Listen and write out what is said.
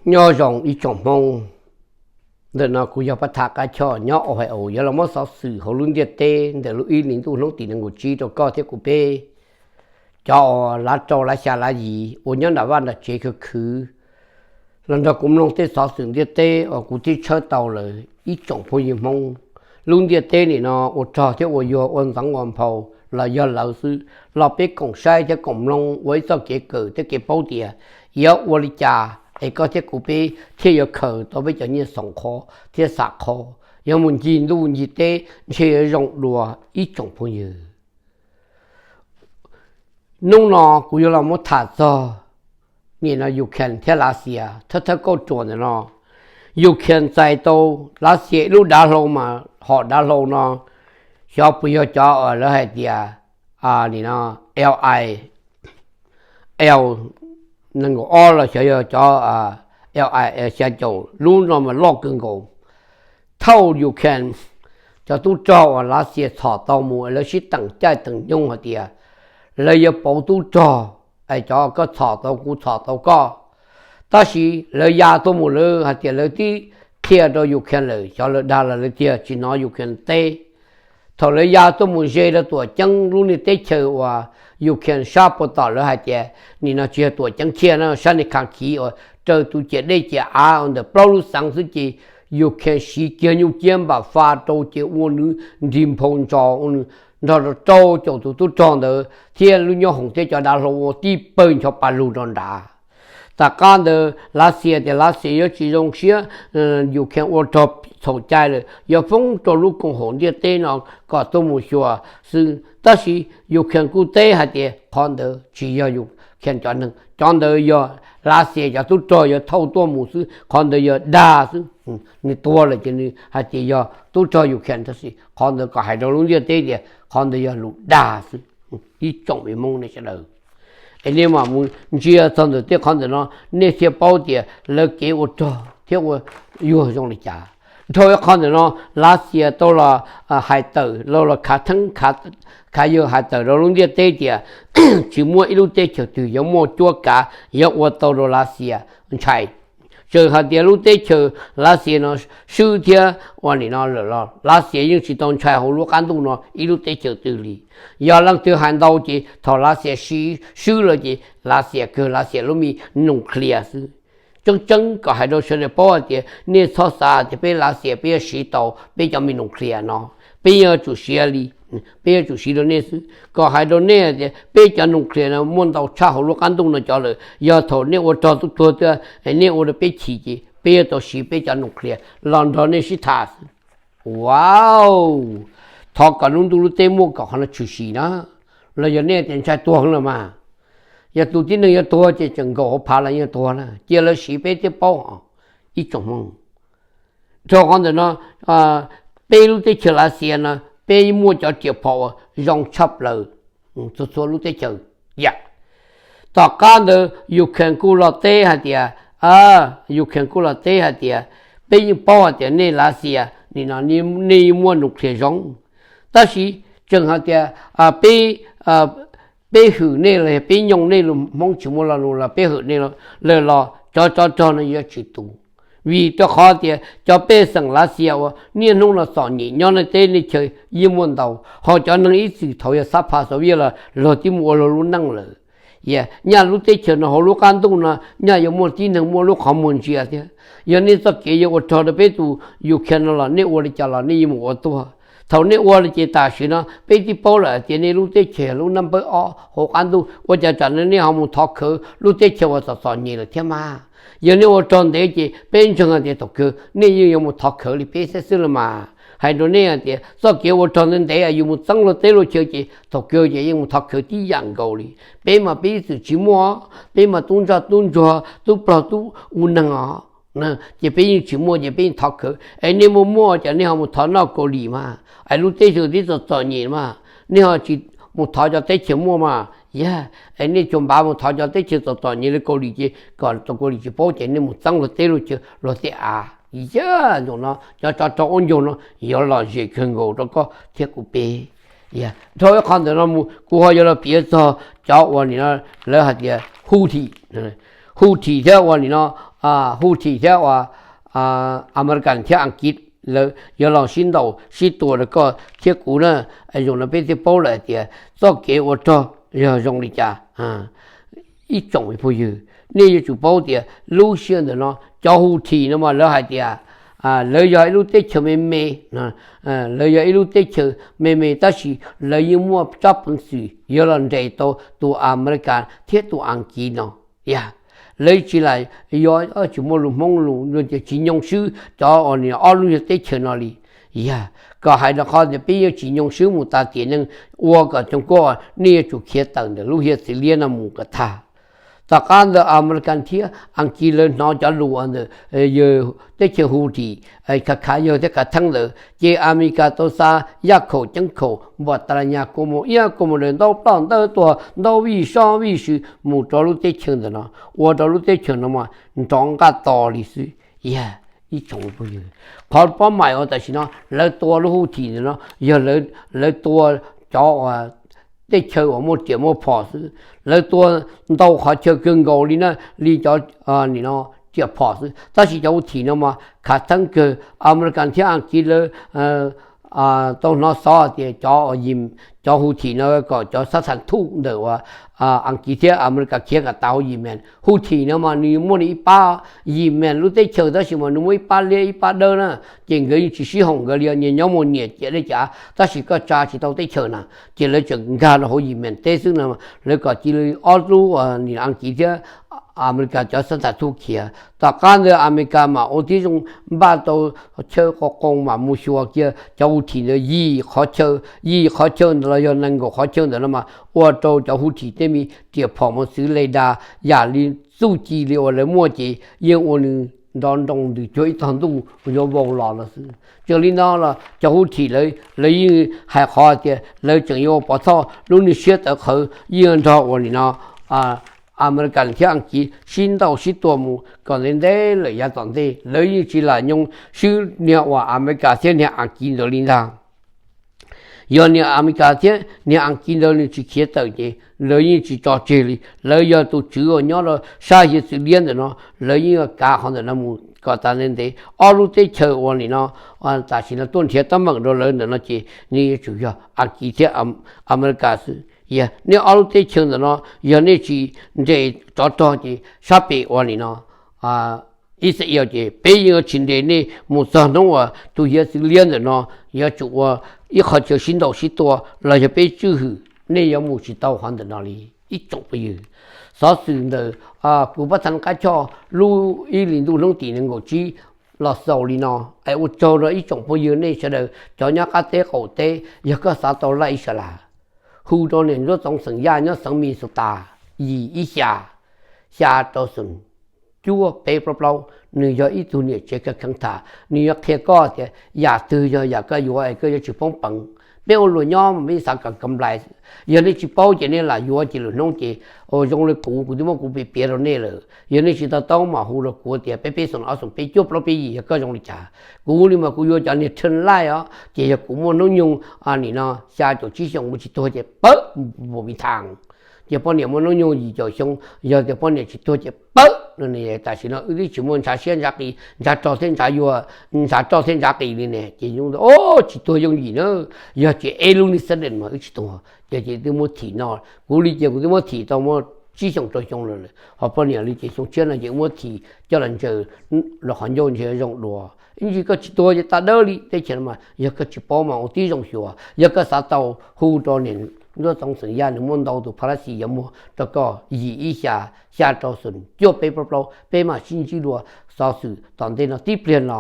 Nyob zoo ib tsoom Hmoob, ntawm no kuv yog Paj Thaj Qab Choj nyob Ohio, yuav los muab xov xwm hauv lub ntiaj teb ntawm lub ib hlis ntuj hnub tim nees nkaum tsib rau koj thiab kuv peb cov uas lav rau lav xya lav yim uas nyob nram vaj nram tsev khwv khwv los nrog kuv mloog tej xov xwm ntiaj teb uas kuv twb tshawb tau lawm ib tsoom phooj ywg Hmoob. Lub ntiaj teb nim no ua rog thiab ua yuag ua ntxoov ua nphau los yog lawv xwb, los peb koom saib thiab koom mloog ua ib txoj kev kawm thiab kev paub tias yuav ua li cas es koj thiab kuv peb thiaj yuav khaws tau peb cov nyiaj xoom qhov thiab xam qhov, yuav mus ncig ntuj ncig teb ntshe yuav zoo dua ib tsoom phooj ywg. Hnub no kuv yuav los muab tham txog nim no Ukraine thiab Lav Xias thawj thawj kauj ruam ntawm no. Ukraine txais tau Lav Xias ib lub dav hlau mas hom dav hlau no xyov puas yog cov lawv hais tias nim no L I L nees nkaum ob los xyov yog cov L I L xya caum lub no mas loj kawg nkaus. Thauj Ukraine cov tub rog uas Lav Xias txhom tau mus lawv sib teem caij teem nyoog hais tias lawv yuav pauv tub rog, es cov koj txhom tau kuv txhom tau koj. Tab sis lawv ya tuaj mus lawv hais tias lawv twb qhia rau Ukraine lawm, xyov lawv dag los lawv tiag tsis hnov Ukraine teb. Thaum lawv ya tuaj mus ze rau tuam ceeb lub niag teb chaws uas Ukraine sab puag tom lawv hais tias nim no tsis yog tuam ceeb thiaj no, sab niag Kharkiv uas raws tus ciam dej ciam av ua ntawm plaub lub xeev xwb ces Ukraine siv kiag nyuj ciab npam fa rau ces ua nws nrig nphau ntsos ua nws nrog rau rau caum tus tub rog ntawd thiab lub nyob hoom thiab cov dav hlau ua tib pawg ncho pa lug rau nrad. Tom qab ntawd Lav Xias tias Lav Xias yuav tsis zoo siab Ukraine ua rog txhaum cai lawm, yuav foob rau lub koom haum ntiaj teb no kom tuaj mus xyuas xwb. Tab sis Ukraine kuj teb hais tias qhov ntawd tsis yog Ukraine cov neeg, cov ntawd yog Lav Xias cov tub rog yuav thauj tuaj mus xwb, qhov ntawd yog dag xwb. Nws tuag lawm ces nws hais tias yog tub rog Ukraine tab sis qhov ntawd kom hais rau lub ntiaj teb tias qhov ntawd yog lus dag xwb. Ib tsoom me Hmoob nej sawv daws, es nej mam mus ntsia txog ntawm tej qhov ntawm no nej thiaj paub tias lawv kev ua rog thiab ua yuag zoo li cas. Dhau ib qho ntawm no, Lav Xias tau los hais tawm, los los khav theeb khav yawg hais tawm rau lub ntiaj teb tias tsis muaj ib lub teb chaws twg yuav muaj cuab kav yuav ua tau rau Lav Xias ntshai. Txawm hais tias lub teb chaws Lav Xias no swb thiab ua nim no lawm los Lav Xias yeej tsis tau ntshai hauv lub qab ntuj no ib lub teb chaws twg li. Yog leej twg hais ntau ces thaum Lav Xias swb lawm ces Lav Xias kawg Lav Xias lub me nuclear xwb. Tseeb tseeb kom hais rau sawv daws paub hais tias nej txhob xav tias peb Lav Xias peb yuav siv tau peb cov me nuclear no, peb yuav tsum siv li, peb yuav tsum siv rau nej xwb. Kom hais rau nej tias peb cov nuclear no muaj ntau tshaj hauv lub qab ntuj no cov lawm, yog thaum nej ua rog tuag tuag tuaj, nej ua rau peb chim ces peb yuav tau siv peb cov nuclear los nrog nej sib tham xwb. Wow, thov kom lub ntuj lub teb muaj kom qhov no tshwm sim na. Los yog nej tias ntshai tuag heev lawm mas, yog tus tib neeg yuav tuag ces tseem nkaum hauv phav los yeej tuag na, cia lawv siv peb thiaj paub os ib tsoom Hmoob. Rau qhov ntawm no, peb lub teb chaws Lav Xias no peb muaj cov riam phom uas zoo tshaj plaws txhua txhua lub teb chaws. Yam tom qab ntawd Ukraine kuj los teb hais tias, Ukraine kuj los teb hais tias peb yeej paub hais tias nej Lav Xias nim no nej yeej muaj nuclear zoo, tab sis tseem hais tias peb peb hwm nej los peb nyooj nej los Hmoob tsis muaj lo lus los peb hwm nej lawm los cov tsov rog no yuav tsis tu. Vim rau qhov tias cov pej xeem Lav Xias uas niaj hnub no txom nyem nyob nej teb nej chaw yeej muaj ntau, ho cov neeg ib txwm thaum yog xab pha Xov Viaj los luag twb mus ua luag lub neej lawm. Nyaj lub teb chaws no hauv lub qab ntuj no nyaj yuav muaj tib neeg muaj lub qhov muag ntsia thiab. Yog nej txoj kev yuav ua rog rau peb tus Ukraine no los nej ua li cas los nej yeej mus ua tuag. Thaum nej ua li ces tam sim no peb twb paub lawm tias nej lub teb chaws lub nab npawb ob hauv qab ntuj, ua cas tsam no nej ho mus thov khawv lub teb chaws uas txom txom nyem lawm thiab mas? Yog nej ua rog ntev ces peb ntseeg hais tias thaum kawg nej yeej yuav mus thov khawv li peb xwb xwb los mas. Hais rau nej hais tias txoj kev ua rog ntev ntev yus mus txeeb luag teb luag chaw ces thaum kawg ces yeej mus thov khawv tib yam nkaus li. Peb mas peb ib txwm tsis muaj, peb mas tub ntsoj tub ntsuag tub plog tub u neeg os, ces peb yeej tsis muaj ces peb yeej thov khawv. Es nej muaj muaj ces nej ho mus thov noj Kaus Lim mas, es lub teb chaws twb txom txom nyem mas, nej ho tsis mus thov cov teb chaws muaj mas? Yog, es nej tsuas npav mus thov cov teb chaws txom txom nyem li Kaus Lim ces kom Kaus Lim tsis paub ces nej mus txeeb luag teb luag chaw luag tej av. Yog, zaum no cov tsov rog ua ncaug no yuav lom zem kawg nkaus rau koj thiab kuv peb. Dhau ib qho ntawm no mus kuv ho yuav los piav txog cov uas nim no lawv hais tias Houthi, Houthi thiab uas nim no Houthi thiab uas American thiab Askiv lawv yuav los sib ntaus sib tua rau koj thiab kuv na. Zaum no peb thiaj paub lawm hais tias txoj kev ua rog yog zoo li cas. Ib tsoom phooj ywg, nej yuav tsum paub tias lub sij hawm ntawm no cov Houthi no mas lawv hais tias lawv yog ib lub teb chaws me me, lawv yog ib lub teb chaws me me tab sis lawv yeej muaj tsab peev xwm yuav los nres tau tus America thiab tus Askiv no. Yog lawv tsis lam yuav, tsis muaj lus Hmoob lus tias tsis nyoo swb cov uas ob lub teb chaws no li. Yog kom hais rau qhov tias peb yeej tsis nyoo swb mus tas tiam neej, ua kom tsoom kuj nej yuav tsum khiav tawm ntawm lub hiav txwv liab no mus kom tag. Tom qab ntawd America thiab Askiv lawv hnov cov lus ntawm yawg teb chaws Houthi khav khav yawg thiab khav theeb ntawd ces America tau xa yaj khaum ceeb khaum npam tas las nyas kua mus iab kua mus daws ntaub ploj ntaub tuag ntaub vij soj vij sw mus rau lub teb chaws ntawm no, ua rau lub teb chaws no mas nrov nqaj to li xwb. Yog ib tsoom phooj ywg, qhov pob maim uas tam sim no lawv tua lub Houthi ntawm no yog lawv tua cov uas teb chaws uas muaj riam muaj phom xwb. Lawv tua ntau qhov chaw kawg nkaus li na, li cov riam phom xwb, tab sis cov Houthi no mas khav theeb kawg. America thiab Askiv lawv tau hnov xov tias cov, cov Houthi no kom cov xab thas thuj ntawm uas Askiv thiab America khiav kom tas hauv Yemen. Houthi no mas nws muaj nws ib pab Yemen lub teb chaws tab sis mas nws muaj ib pab liab ib pab dawb na, ces nkawd yeej tsis sib haum nkawd li, nyias nyob muaj nyias ciam dej ciam av tab sis koj tsa tsis tau teb chaws na, ces lawv tseem nkag rau hauv Yemen teb xwb no. Lawv kom cia li ob lub, Askiv thiab America cov xab thas thuj khiav. Tom qab ntawd America mas ua tib zoo npaj tau chaw qoo qoo mas mus xyuas kiag cov Houthi ntawd yim qhov chaw, yim qhov chaw ntawd los yog nees nkaum qhov chaw ntawd no mas ua rau cov Houthi tej me riam phom mus xwv le das yam li txuj ci li uas lawv muaj ces yeej ua nws nrov nroo ntws cuag ib tog ntuj yuav vau los no xwb. Txawm li no los cov Houthi lawv yeej hais qhov tias lawv tseem yuav ua pov thoj lub nws siab tawv qhawv yeej nrog ua li no America thiab Askiv sib ntaus sib tua mus kom ntev ntev lawm yav tom ntej. Lawv yeej tsis lam nyoo swb niag uas America thiab niag Askiv ntawd li ntag. Yog niag America thiab niag Askiv ntawd nws tsis khiav tawm ces lawv yeej tsis tso tseg li. Lawv yog tus tswv uas nyob rau sab hiav txwv liab ntawm no, lawv yeej yuav kav qhov ntawm no mus kom tas ntev ntev. Ob lub teb chaws uas nim no tam sim no tuaj nrhiav teeb meem rau lawv ntawm no ces nws yuav tsum yog Askiv thiab America xwb. Yog nej ob lub teb chaws ntawm no yog nej tsis nres tsov rog ces sab pem uas nim no Israel ces peb yeej yuav tsis nres nej mus txog hnub uas tus hiav txwv liab ntawm no yuav tsum ua ib qhov chaw sib ntaus sib tua los yog peb tswj hwm, nej yuav mus tsis tau qhov ntawm no li ib tsoom phooj ywg. Xov xwm ntawm kuv pab thaj qab choj lub ib hlis ntuj hnub tim nees nkaum tsib los xaus li no. Es ua tsaug rau ib tsoom phooj ywg nej sawv daws cov nyob qab teb qaum teb, yog koj xav tau laij ib sab las hu rau niam Ntsuab Txoov xeem Yaj nyob xeev Minnesota, yim ib xya, xya rau xoom cuaj peb plaub plaub. Nws yog ib tug niam tsev kawg kheev tham, nws yuav qhia koj tias yam twg yog yam koj yuav es koj yuav tsis poob peev. Peb ua luag nyob mas peb xav kom kam nplais. Yog nej tsis paub ces nej lam yuav ces lwm hnub ces zoo li kuv, kuv twb muab kuv piav piav rau nej lawm. Yog nej tsis to taub mas hu rau kuv tias peb peb xoom ob xoom peb cuaj plaub peb yim yog koj zoo li cas. Kuv li mas kuv yuav cov niag thee laij os, ces yog kuv muaj hnub nyoog nim no xya caum tsib xyoos mus tsis tuag ces pawg npus mi thaas. Ces poj niam muaj hnub nyoog yim caum xyoo, yog tias poj niam tsis tuag ces pawg no ne. Tam sim no wb twb tsis muaj ntshav siab ntshav qis, ntshav rog thiab ntshav yuag, ntshav roj thiab ntshav qis li ne. Ces tsis tuag yooj yim na, yog tsis eb lub ni xab dees mas wb tsis tuag. Ces ces twb muab thim no, kuv li ces kuv twb muab thim tau muaj tsib xyoos rau xyoo lawm, ho poj niam li ces xyoo tshiab no ces wb muab thim coj los ntsaws los qhov ncauj ntshe zoo dua. Ib ntsis koj tsis tuag ces tas dawb li. Teb chaws no mas yog koj tsis paub mas ua tib zoo xyuas. Yog koj xav tau hu rau niam Ntsuab Txoov xeem Yaj, nws muaj ntau tus phab lab xis yuav muag rau koj, yim ib xya, xya rau xoom cuaj peb plaub plaub, peb mam sib ntsib dua xov xwm tom ntej no tib pliag no.